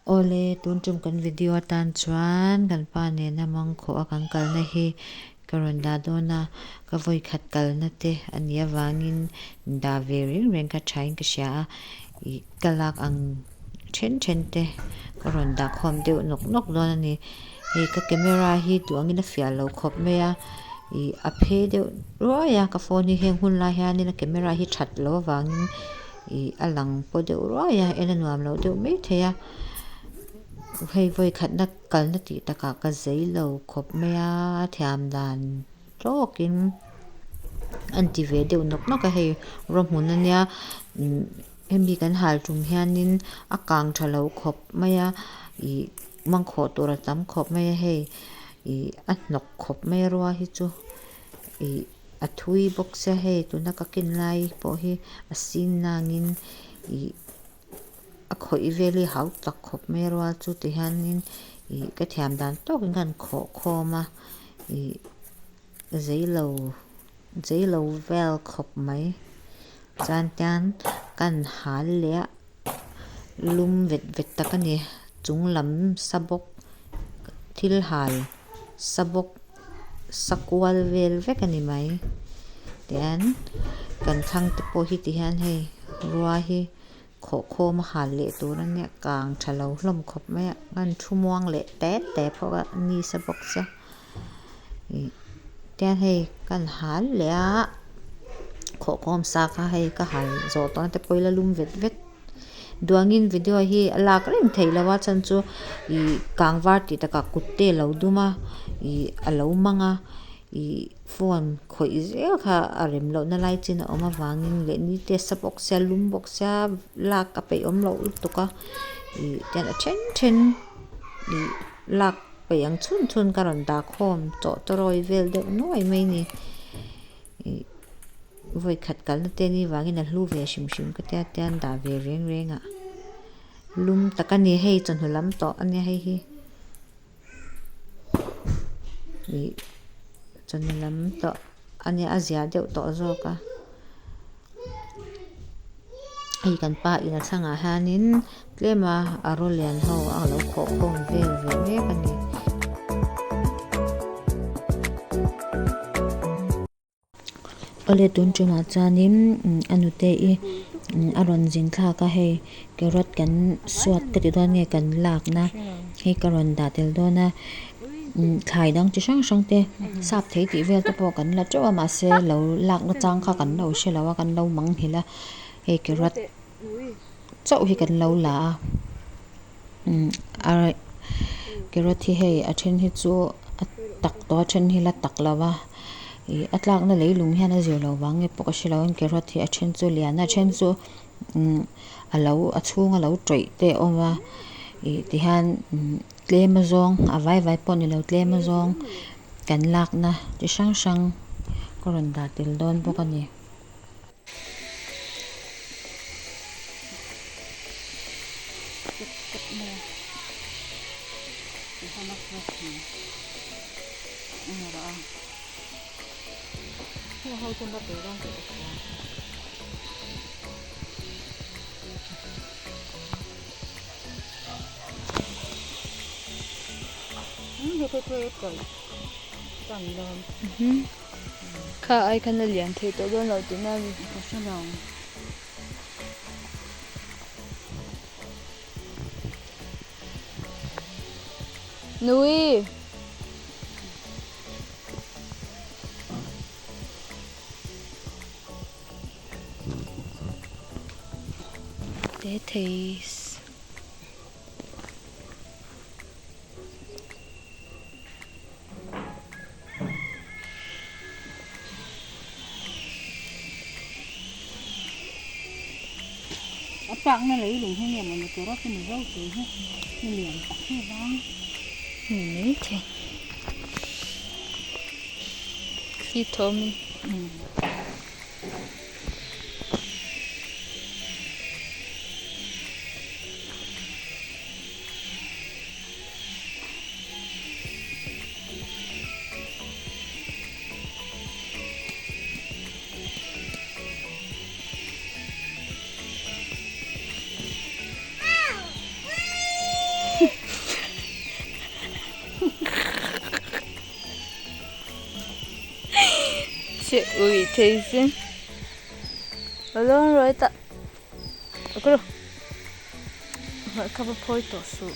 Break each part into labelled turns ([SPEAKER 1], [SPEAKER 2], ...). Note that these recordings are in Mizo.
[SPEAKER 1] Awle tun tum kan video atan chuan kan pa nena mangkhawh a kan kalna hi ka rawn dah dawn a, ka vawikhat kalna te a nih avangin dah ve reng reng kha thain ka hria a, ih ka lak ang then then te ka rawn dah khawm deuh nawk nawk dawn a ni. Hei ka camera hi duh angin a fiah lo khawp mai a, ih a phe deuh ruai a ka phone hi heng hun lai hianin a camera hi that loh avangin ih a lang paw deuh ruai a en a nuam lo deuh mai thei a hei vawi khatna kalna tih takah ka zei lo khawp mai a thiam dan tawkin an ti ve deuh nawk nawk a hei rawhmun ania hemi kan hal tum hianin a kang tha lo khawp mai a ih mangkhawh tur a tam khawp mai a hei ih a hnawk khawp mai a rua hi chu ih a thui bawk sia hei tuna ka ken lai pawh hi a sin nangin ih a khawih vel hi hau tak khawp mai a rual chu ti hianin ih ka thiam dan tawkin ka han khawh khawm a ih zei lo zei lo vel khawp mai chuan tian ka han hal leh a lum vet vet tak a ni chung lam sa bawk thil hal sa bawk sa kual vel vek a ni mai tihian kan thlang te pawh hi tihian hei rua hi khawh khawm a hal leh tur a nia kang tha lo hlawm khawp mai a an thu muang leh tep tep bawk a ni sa bawk sia ih tihian hei kan hal leh a khawh khawm sa kha hei ka hal zawh tawh na te pawh ila lum vet vet. Duangin video hi a lak reng theih loh a chhan chu ih kang var tih takah kut te a lo dum a ih a lo mang a ih phone khawih zel kha a rem loh na lai chin a awm avangin leh ni te a sa bawk sia lum bawk sia lak a peih awm loh lutuk a ih tian a then then ih lak peih ang chhun chhun ka rawn dah khawm tawh tawrawi vel deuh nuai mai a ni ih. Vawi khat kalna te ni vangin a hlu ve hrim hrim ka tia tian dah ve reng reng ah lum tak a ni hei chawhnu lam tawh a nia hei hi ih chawhnu lam tawh a nia a zia deuh tawh zawk a hei kan pa in a thlangah hianin tlem a a raw lian ho a lo khawh khawm vel ve mek a ni. Awle tun tumah chuanin a nute i a rawn zin thlak a hei carrot kan suat ka ti dawn nge kan lakna hei ka rawn dah tel dawn a thlai dang chi hrang hrang te sap thei tih vel te pawh kan la teuh a mahse lo lak na chang kha kan lo hre lo a kan lo manghilh a hei carrot chauh hi kan lo la a carrot hi hei a then hi chu a tak tawh a then hi la tak lo va ih a tlakna leilung hian a zir loh vang nge pawh ka hre lo a carrot hi a then chu lian a a then chu a lo a chhung a lo tawih te a awm a ih tihian tlem a zawng a vai vai pawh ni lo tlem a zawng kan lakna chi hrang hrang ka rawn dah tel dawn bawk a ni.
[SPEAKER 2] Kha ai khan a lian thei tawh dawn lo tihna a ni.
[SPEAKER 1] Ka hre lo.
[SPEAKER 2] Nui! Te thei.
[SPEAKER 1] A tlakna lei lung hi nge mawni tur a chu mizo tui hi ni lian tak hi vang
[SPEAKER 2] ni mai thei thli thawm in. Ui thei sin. Alawng rawh hetah. Ka Hmawlh kha va phawi tawh suh.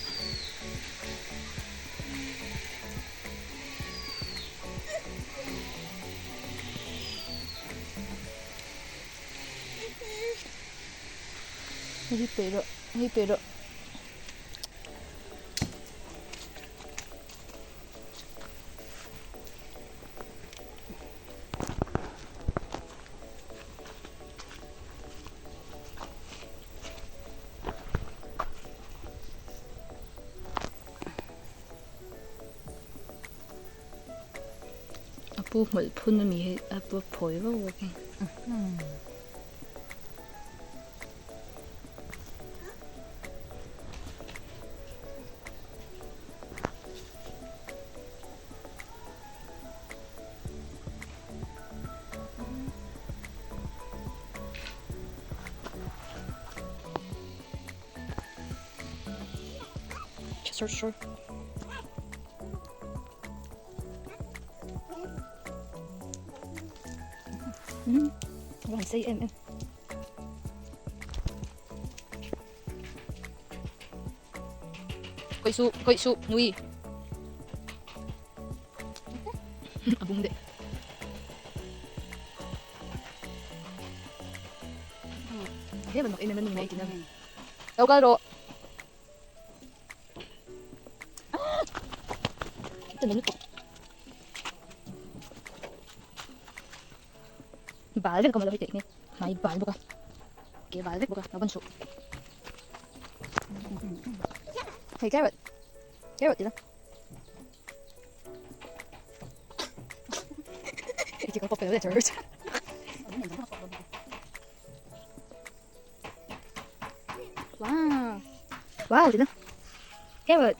[SPEAKER 2] Hei hi peih rawh, hei hi peih rawh. A pu hmawlh phun ami hi a pu phawi vak vak a ni. Sure, sure. One say em em. Khawih suh, khawih suh, nui. A bung deh. He man mak em em an ni mai tina. Lo kal rawh. Bal vek ka awm lo hei teh hi hmai bal bawk a ke bal vek bawk a lo ban suh hei carrot carrot tila hei chi ka pawp fel chur chur wow wow tila carrot.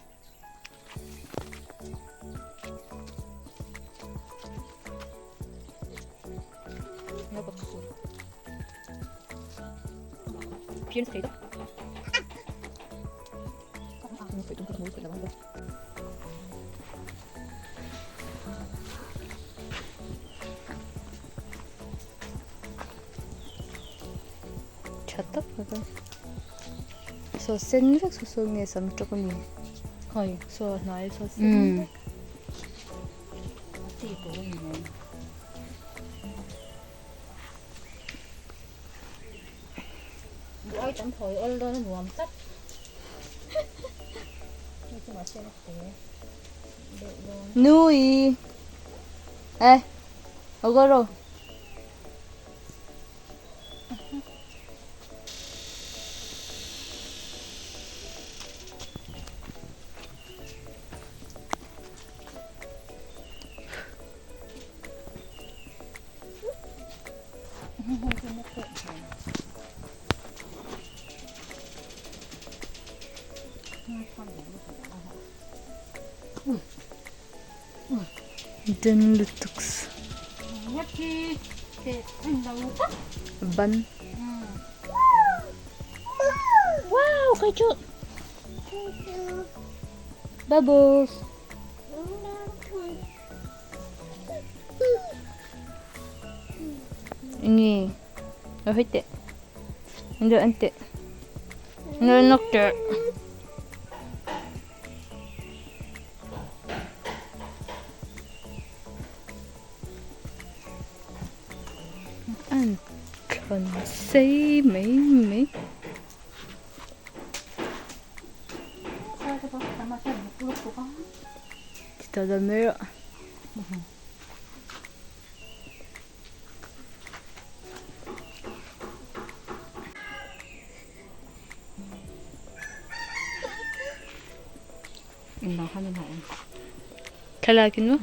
[SPEAKER 2] Tha tak mai saw sen vek saw saw nge sam tawk a ni khawi saw a hnai saw sen vek Nui eh ogoro. Den lutuk ban bubbles enge a hawi teh enge an teh enge an lak teh. An thlawn sei mai mai. Ti ta mai rawh. Thlalak in maw?